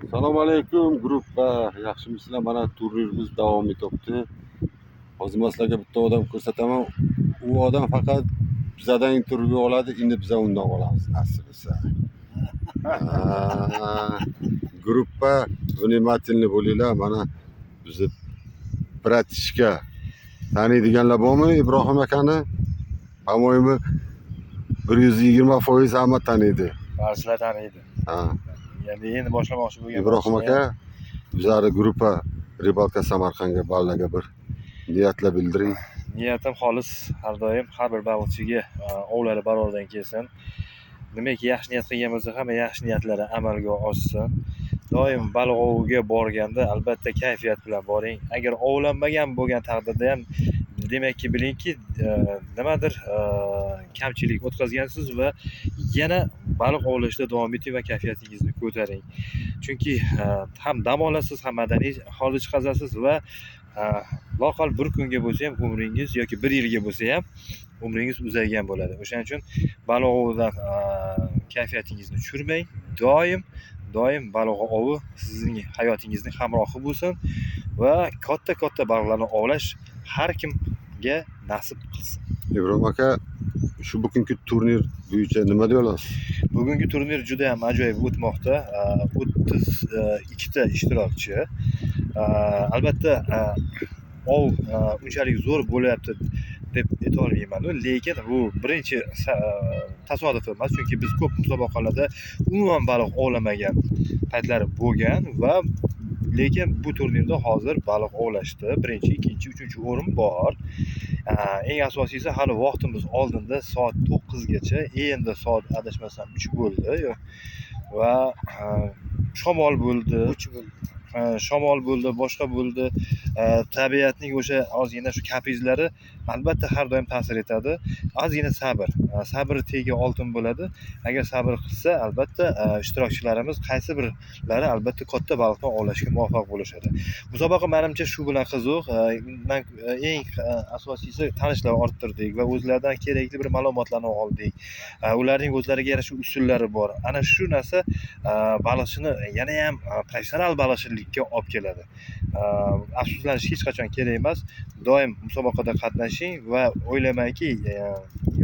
Assalomu alaykum, gruppa. Yaxshimisizlar? Mana turnirimiz davom etyapti. Hozir men sizlarga bitta odam ko'rsataman. U odam faqat bizadan intervyu oladi, endi biza undan olamiz, nasib etsa. Ha, gruppa, внимательный bo'linglar. Mana bizni братишка taniydiganlar bormi Ibrohim akani? По-моему, 120% hamma taniydi. Ba'zilar taniydi. Ha. Endi endi boshlamoqchi bo'lgan. Ibrohim aka, bizlarni gruppa Рыбалка Samarqandga ballaga bir niyatlar bildiring. Niyatim xolis, har doim har bir baliqchiga ovlari barordan kelsin. Nimaki yaxshi niyat qilgan bo'lsa, hamma yaxshi niyatlari amalga oshsin. Doim baliq oviga borganda albatta kayfiyat bilan boring. Agar ovlanmagan bo'lgan taqdirda ham, demakki, bilingki, nimadir kamchilik o'tkazgansiz va yana baliq ovlashda davom eting va kayfiyatingizni ko'taring. Chunki ham dam olasiz, ham madaniy holda chiqazasiz va loaqal bir kunga bo'lsa ham umringiz yoki bir yilga bo'lsa ham umringiz uzaygan bo'ladi. O'shaning uchun baliq ovidan kayfiyatingizni tushirmang. Doim doim baliq ovi sizning hayotingizning hamrohi bo'lsin va katta katta baliqlarni ovlash har kimga nasib qilsin. Ibrohim aka, shu bugungi turnir bo'yicha nima deya olasiz? Bugungi turnir juda ham ajoyib o'tmoqda. 32 ta ishtirokchi. Albatta, ov unchalik zo'r bo'lyapti deb aytolmayman, lekin bu birinchi tasodif emas, chunki biz ko'p musobaqalarda umuman baliq ovlamagan paytlar bo'lgan va lekin bu turnirda hozir baliq ovlashdi. Birinchi, ikkinchi, uchinchi o'rin bor. Eng asosiysi, hali vaqtimiz oldinda, soat 9 gacha. Endi soat, adashmasam, 3 bo'ldi va shamol bo'ldi. 3 bo'ldi. Ha, shamol bo'ldi, boshqa bo'ldi. Tabiatning o'sha ozgina shu kaprizlari albatta har doim ta'sir etadi. Ozgina sabr, sabr tegi oltin bo'ladi. Agar sabr qilsa, albatta ishtirokchilarimiz qaysi birlari albatta katta baliqni ovlashga muvaffaq bo'lishadi. Musobaqa, manimcha, shu bilan qiziq. Man eng asosiysi, tanishlar orttirdik va o'zlaridan kerakli bir ma'lumotlarni oldik. Ularning o'zlariga yarasha usullari bor. Ana shu narsa baliqchini yanayam professional baliqchilikka olib keladi. Afsuslanish hech qachon kerak emas. Doim musobaqada qatnashing va o'ylaymanki,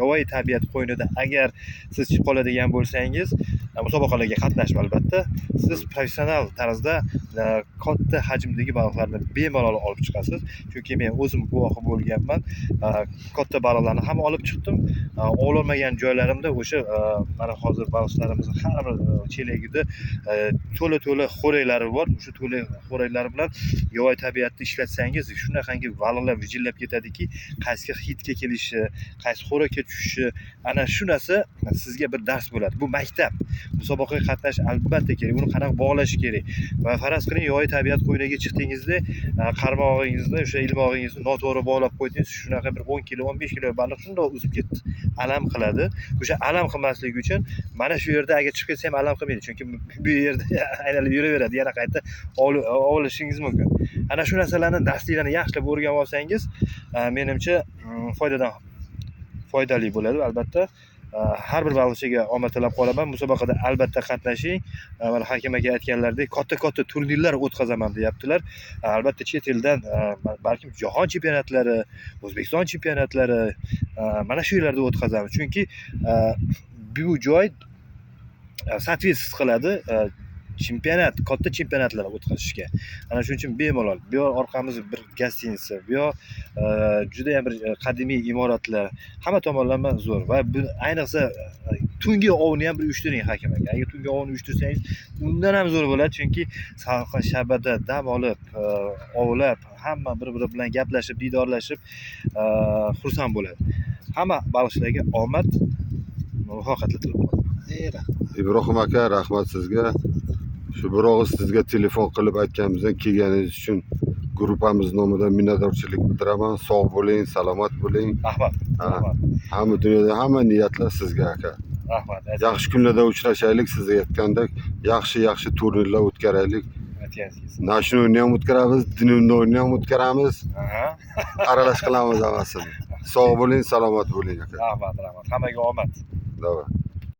yovvoyi tabiat qo'ynida agar siz chiqib qoladigan bo'lsangiz, musobaqalarga qatnashib, albatta, siz professional tarzda katta hajmdagi baliqlarni bemalol olib chiqasiz. Chunki men o'zim guvohi bo'lganman. Katta baliqlarni ham olib chiqdim. Ovlanmagan joylarimda o'sha mana hozir baliqchilarimizni har bir chelagida to'la to'la xo'raklari bor. O'sha to'la xo'raklar bilan yovvoyi tabiatni ishlatsangiz, shunaqangi baliqlar vijillab ketadiki, qaysi hidga kelishi, qaysi xo'rakka tushishi, ana shu narsa sizga bir dars bo'ladi. Bu maktab. Musobaqaga qatnashish albatta kerak. Uni qanaqa bog'lash kerak. Va faraz qiling, yovvoyi tabiat qo'yniga chiqdingizda, qarmog'ingizni, o'sha ilmog'ingizni noto'g'ri bog'lab qo'ydingiz, shunaqa bir 10 kilo, 15 kilo baliq shundoq uzib ketdi. Alam qiladi. O'sha alam qilmasligi uchun mana shu yerda agar chiqib ketsa ham alam qilmaydi. Chunki bu yerda aylanib yuraveradi, yana qayta ovlashingiz mumkin. Ana shu narsalarni, darsliklarni yaxshilab o'rganib olsangiz, menimcha, foydadan foydali bo'ladi albatta. Har bir baliqchiga omad tilab qolaman. Musobaqada albatta qatnashing. Mana Hakim aka aytganlaridek, katta katta turnirlar o'tkazaman deyaptilar. Albatta chet eldan, balkim jahon chempionatlari, O'zbekiston chempionatlari, mana shu yerlarda o'tkazamiz. Chunki bu joy соответствовать qiladi chempionat, katta chempionatlar o'tkazishga. Ana shuning uchun bemalol. Bu yoq orqamiz bir гостиница, bu yoq judayam bir qadimiy imoratlar, hamma tomonlama zo'r va bu ayniqsa tungi ovni ham bir uyushtiring, Hakim aka. Agar tungi ovni uyushtirsangiz, undan ham zo'r bo'ladi, chunki salqin shabada dam olib, ovlab, hamma bir-biri bilan gaplashib, diydorlashib, xursand bo'ladi. Hamma baliqchilarga omad, muvaffaqiyatlar tilab qolaman. Ey, rahmat. Ibrohim aka, rahmat sizga. Shu bir og'iz sizga telefon qilib aytganimizdan kelganingiz uchun gruppamiz nomidan minnatdorchilik bildiraman. Sog' bo'ling, salomat bo'ling. Rahmat. Ha. Rahmat. Hamma dunyoda hamma niyatlar sizga, aka. Rahmat. Yaxshi kunlarda uchrashaylik, siz aytgandek, yaxshi yaxshi turnirlar o'tkaraylik. Aytganingiz. Ночной ni ham o'tkazamiz, дневной ni ham o'tkazamiz. Aha. Aralash qilamiz hammasini. Sog' bo'ling, salomat bo'ling, aka. Rahmat, rahmat. Hammaga omad. Давай.